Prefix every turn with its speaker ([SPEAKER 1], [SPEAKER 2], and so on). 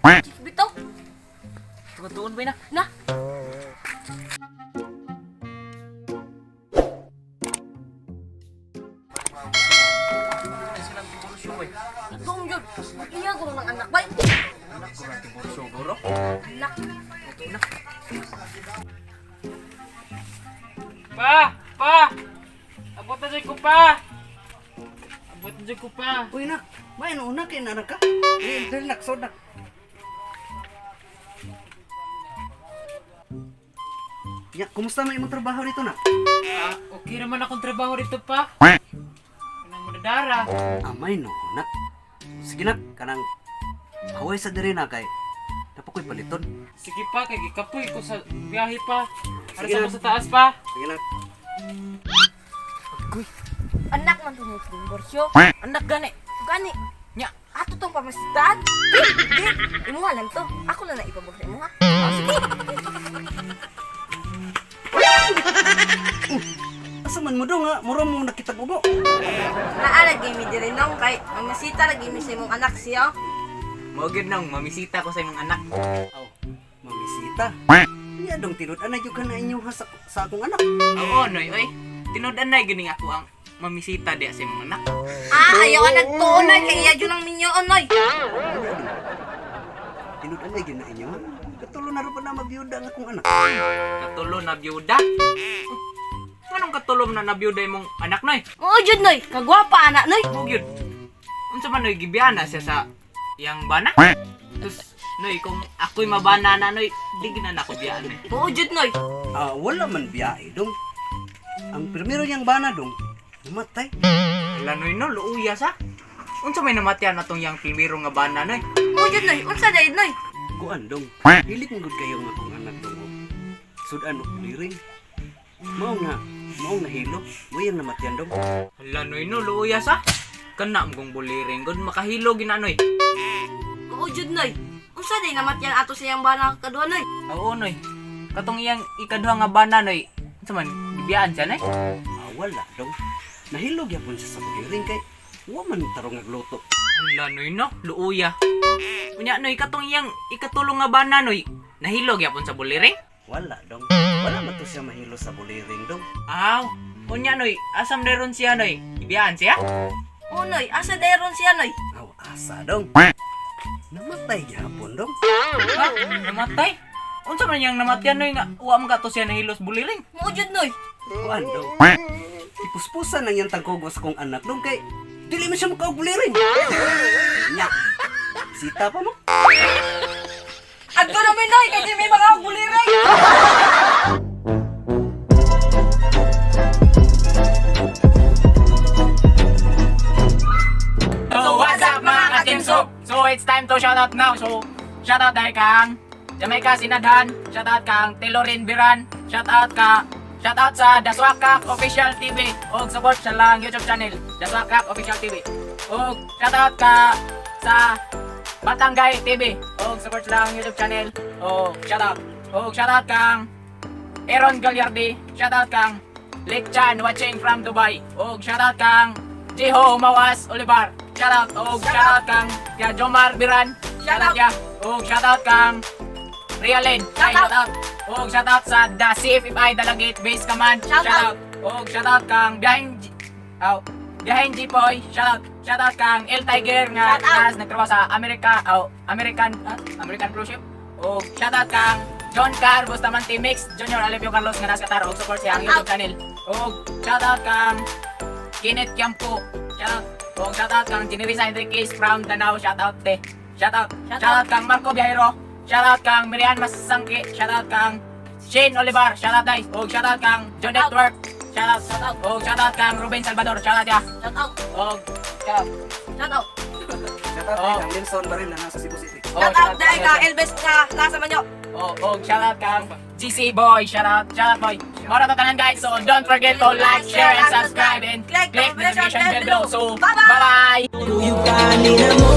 [SPEAKER 1] Bitaw.
[SPEAKER 2] Tuon ba na?
[SPEAKER 1] Na.
[SPEAKER 2] Silang diborsyo bay.
[SPEAKER 1] Dong yun. Iya ko ng anak bay.
[SPEAKER 2] Anak ko ng diborsyo guro.
[SPEAKER 1] Anak.
[SPEAKER 2] Tuon na. Pa! Pa! Abot na dyan ko pa! Abot na dyan ko pa!
[SPEAKER 3] Uy nak, may ano una kay nanak ka? Eh, dali nak, sod nak. Ya, kumusta man imong trabaho dito nak?
[SPEAKER 2] Ah, okay naman akong trabaho dito pa. Kanang madadara.
[SPEAKER 3] Amay no, nak. Sige nak, kanang haway sa diri na kay napakoy paliton.
[SPEAKER 2] Sige pa, kay gikapoy ko sa biyahe pa. Ara
[SPEAKER 3] Sige
[SPEAKER 2] sa
[SPEAKER 3] na.
[SPEAKER 2] ko sa taas pa.
[SPEAKER 3] Sige nak.
[SPEAKER 1] Anak man tong diborsyo.
[SPEAKER 2] Anak gani.
[SPEAKER 1] Gani.
[SPEAKER 2] Nya.
[SPEAKER 1] Ato tong pamasitaan. Di, imuha lang to. Ako na na ipabor sa imuha.
[SPEAKER 3] Asa man mo dong ha? Mura mo nakitag ugo.
[SPEAKER 1] Naa lagi mi diri nong kay mamasita lagi mi sa imong anak siya.
[SPEAKER 2] Mao gyud nang mamisita ko sa imong anak.
[SPEAKER 3] Aw, mamisita. Nya dong tinud anay jud ka na inyo ha sa akong anak.
[SPEAKER 2] Oo, noy, oy. Tinud-anay gini ako ang mamisita diya sa imong anak.
[SPEAKER 1] Ah, ayaw ka nagtuon noy kay iya jud ang minyoon noy.
[SPEAKER 3] Tinud anay gyud na inyo ha. Katulo na ro pa na mabiyuda ang akong anak.
[SPEAKER 2] Katulo na biyuda. Anong katulo na nabiyuda imong anak noy?
[SPEAKER 1] Oo jud noy, kagwapa anak noy.
[SPEAKER 2] Mao gyud. Unsa man noy gibiyana siya sa iyang bana? Tus, noy, kung ako'y mabana na noy, di gina na ako biyaan eh.
[SPEAKER 1] Oo jud noy.
[SPEAKER 3] Ah, wala man biyahe dong. Ang primero niyang bana dong, namatay.
[SPEAKER 2] Ala noy no, luuya sa. Unsa may namatian na tong iyang primero nga bana noy?
[SPEAKER 1] Oo jud noy, unsa dayud noy?
[SPEAKER 3] Kuan dong. Hilig mo gud kayo nga akong anak dong. Og sudan og liring. Mao nga, mao nga hilo, wayang namatyan dong.
[SPEAKER 2] Ala noy no, luuya sa. Kana mong buliring gud makahilo gina noy.
[SPEAKER 1] Oo jud noy. Unsa day namatyan ato sa iyang bana kaduha noy?
[SPEAKER 2] Oo noy. Katong iyang ikaduha nga bana noy. Unsa man gibiyaan siya noy?
[SPEAKER 3] Ah, wala dong. Nahilo gyapon siya sa buliring kay wa man tarong nagluto.
[SPEAKER 2] Ala noy no, luuya. Unya noy katong iyang ikatulo nga bana noy. Nahilo gyapon sa buliring?
[SPEAKER 3] Wala dong. Wala man to siya mahilo sa buliring dong.
[SPEAKER 2] Aw, unya noy, asam deron siya noy. Gibiyaan siya?
[SPEAKER 1] Oo noy, asa day ron siya noy?
[SPEAKER 3] Aw, asa dong. Namatay gyapon dong.
[SPEAKER 2] Ha? Namatay? Unsa man iyang namatyan noy nga wa man kato siya nahilo sa buliring?
[SPEAKER 1] Mao jud noy.
[SPEAKER 3] Kuan dong. Ipuspusan ang iyang tagkugos kong anak dong kay dili man siya makaog buliring. Nya. Sita pa mo.
[SPEAKER 1] Adto na mi noy kay di may mga buliray.
[SPEAKER 2] So what's up mga ka-Team Soup? So it's time to shout out now. So shout out dahil kang Jamaica Sinadhan, shout out kang Taylorin Biran, shout out sa Daswakak Official TV og support sa lang YouTube channel Daswakak Official TV. Og shout out ka sa Batangay TV og support sa lang YouTube channel. Og shout out. Og shout out kang Aaron Gagliardi, shout out kang Lake Chan watching from Dubai. Og shout out kang Jiho Mawas Olivar. Shout out og shout out kang ya Jomar Biran. Shout out ya. Og shout out kang Rialin. Ay,
[SPEAKER 1] Shout
[SPEAKER 2] shout out. Og shout out sa The CFFI Dalagit Base Command.
[SPEAKER 1] Shout out.
[SPEAKER 2] Og shout out kang Biyaheng Aw, Biyaheng Jipoy. Shout out. Shout out kang El Tiger nga
[SPEAKER 1] Shout out.
[SPEAKER 2] nas nagtrabaho sa Amerika, aw, American American cruise ship. Og shout out kang John Car Bustamante Mix Junior Alevio Carlos nga nasa Qatar og support siya ang
[SPEAKER 1] Shout
[SPEAKER 2] YouTube channel. Og shout out kang Kenneth Kiampo. Shout out. Og shout out kang Generisa Enriquez from Danao. Shout out te. Shout out.
[SPEAKER 1] Shout
[SPEAKER 2] Shout out kang Marco Viajero. Shout out kang Mirian Masangki. Shout out kang Shane Olivar. Shout out guys. Og shout out kang John
[SPEAKER 1] Shout out.
[SPEAKER 2] Network. Shout out.
[SPEAKER 1] Shout out.
[SPEAKER 2] Og shout out kang Ruben Salvador. Shout out ya.
[SPEAKER 1] Shout out.
[SPEAKER 2] Og shout out.
[SPEAKER 1] Shout out.
[SPEAKER 3] Shout out
[SPEAKER 2] Oh.
[SPEAKER 3] kay Nelson Baril na nasa Cebu City.
[SPEAKER 2] Og
[SPEAKER 1] Shout out dahil ka Elvis nga nasa manyo.
[SPEAKER 2] Oh, shout out kang GC Boy. Shout out, shout out boy. Mora to tanan guys. So don't forget to like, share, and subscribe and click the notification bell below. So
[SPEAKER 1] Bye-bye!
[SPEAKER 2] bye-bye.
[SPEAKER 4] Kuyog ka nila.